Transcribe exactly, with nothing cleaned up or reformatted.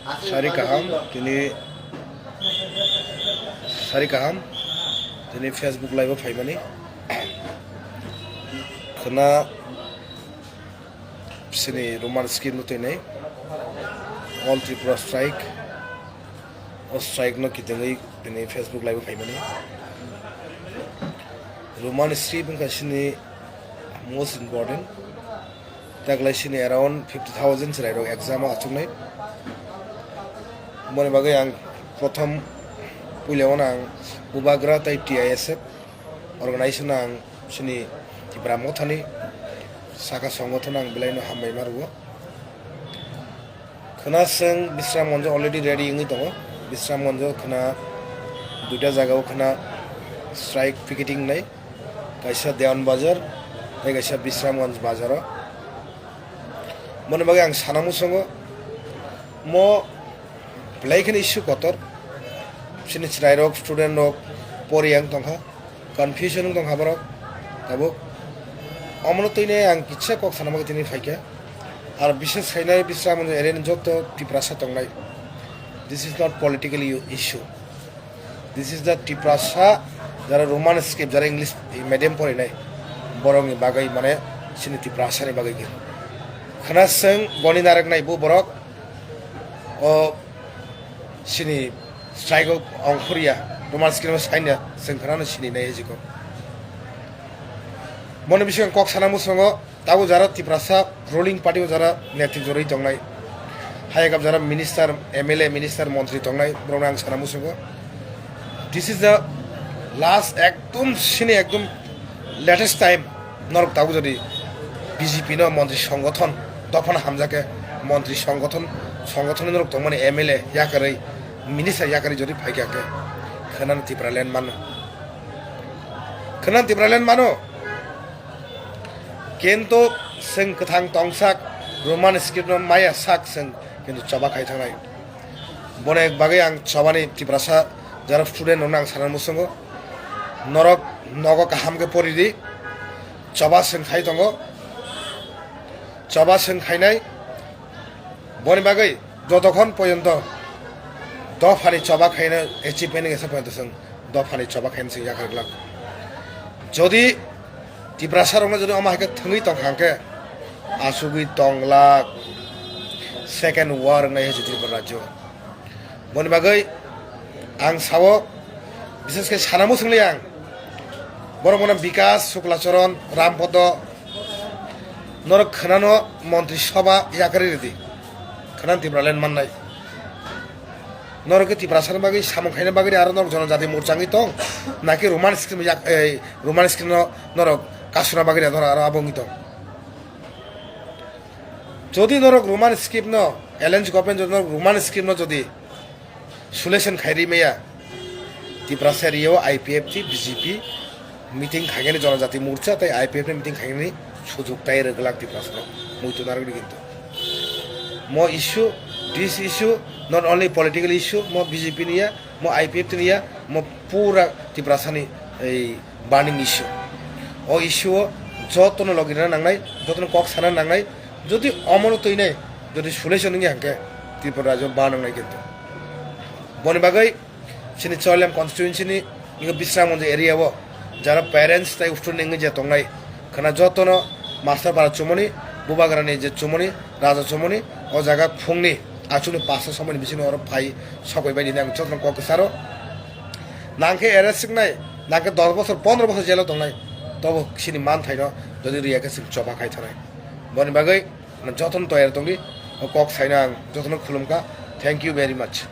Sari kaham, tini sari kaham, tini Facebook live o phaimani. Khwna sini Roman script no twi nai. All Tripura strike. O strike no kitengwi tini Facebook live o phaimani. Roman script wngkha sini most important. Taklai sini around fifty thousand chwrairok exam o achuknai. Moni bagwi ang prothom puila o ang Bubagra tai T I S F organization ang sini Tipra Mothani saka songothon ang belai no hambai ma rwo. Khwna chwng Bisramganjo already ready wngwi tongo. Bisramganjo khwna duita jaga o khwna strike picketing nai. Kaisa Dewan Bazar, tei kaisa Bisramganj bazar o. Moni bagwi ang sana muchungo, mo belai kheno issue kotor. Chini chwrairok, student rok pori ang tongkha, confusion wng tongkha borok tabuk. Omono twinai ang kisa kok sana bagwi tini phaikha. Ar bishes khainai Bisramganj area ni joto Tiprasa tongnai. This is not political issue. This is the Tiprasa, jara Roman script, jara English medium porinai, borokni bagwi, mane, chini Tiprasani bagwi khe. Khwna chwng goni nareknai bo borok o chini strike o ongkhorya, Roman script o saina chwng khwnano sininai hijiko. Moni bisingo kok sana muchungo. Tabuk jara Tiprasa ruling party o jara netri jorwi tongnai, hayagap jara minister, M L A, minister, montri tongnai, borokno ang sana muchungo. This is the last, ekdom sini ekdom latest time. Norok tabuk jodi B J P no montri songothon dophano hamjakhe, montri songothon, songothon norok tongmani M L A yakarwi, minister yakarwi jodi phaikha khe, khwnano Tipraland mano, khwnano Tipraland mano. Kintu chwng kwthang tongsak Roman script no maya sak chwng kintu choba khai thangnai. Bono bagwi ang chobani Tiprasa jara student rokno ang sana muchungo. Norok nogo kaham khe pori di. Choba chwng khai tongo. Choba chwng khainai. Boni bagwi jotokhon poyonto dophani choba khaina achievement wngya se poyonto chwng dophani choba khaina chwng yakarwi glak. Jodi Tiprasa rokno jodi omo hai khe thwngwi tongkha hwnkhe achugwi tonglak second war wngnai hai se Tripura rajyo. Boni bagwi ang sao, bishes khe sana muchunglai ang. Borok mano Bikas, Suklacharan, Rampodo, norok khwnano montri soba yakarwi rwdi. Khwnan Tipraland mannai. Norok khe Tiprasani bagwi samung khaina bagwi aro norok jonojati morcha wngwi tong, naki Roman script yak, ei, Roman script no norok kasuna bagwi norok aro abo wngwi tong. Jodi norok Roman script no, alliance government jodi norok Roman script no jodi solution khairi maya, Tiprasa area o I P F T, B J P meeting khainani, Jonojati Morcha tai I P F ni meeting khainani sujuk tai rwglak Tiprasa rok. Muitu narwgdi kintu. Mo issue, this issue, not only political issue, mo B J P ni ya, mo I P F T ni ya, mo pura Tiprasani ei burning issue. O issue o jotono logi rwna nangnai, jotono kok sana nangnai, jodi omono twinai, jodi solution wngya hwnkhe Tripura rajyo ban wngnai kintu. Boni bagwi chini Choilem constituency ni wngkha Bisramganj area o jara parents tai student wngwi je tongnai, khwna jotono master para chumani, bubagrani je chumani, raja chumani, o jaga phungni achukni pasta somoni bisingo oro phai sokbai bai nini ang jotono kok kwcharo. Nangkhe arrest wngnai, nangkhe dos bosor, pondro bosor jelo tongnai, tobo chini manthaino jodi riya khe chwng choba khai thanai. Boni bagwi jotono toyar tongdi, o kok saino ang jotono khulumkha. Thank you very much.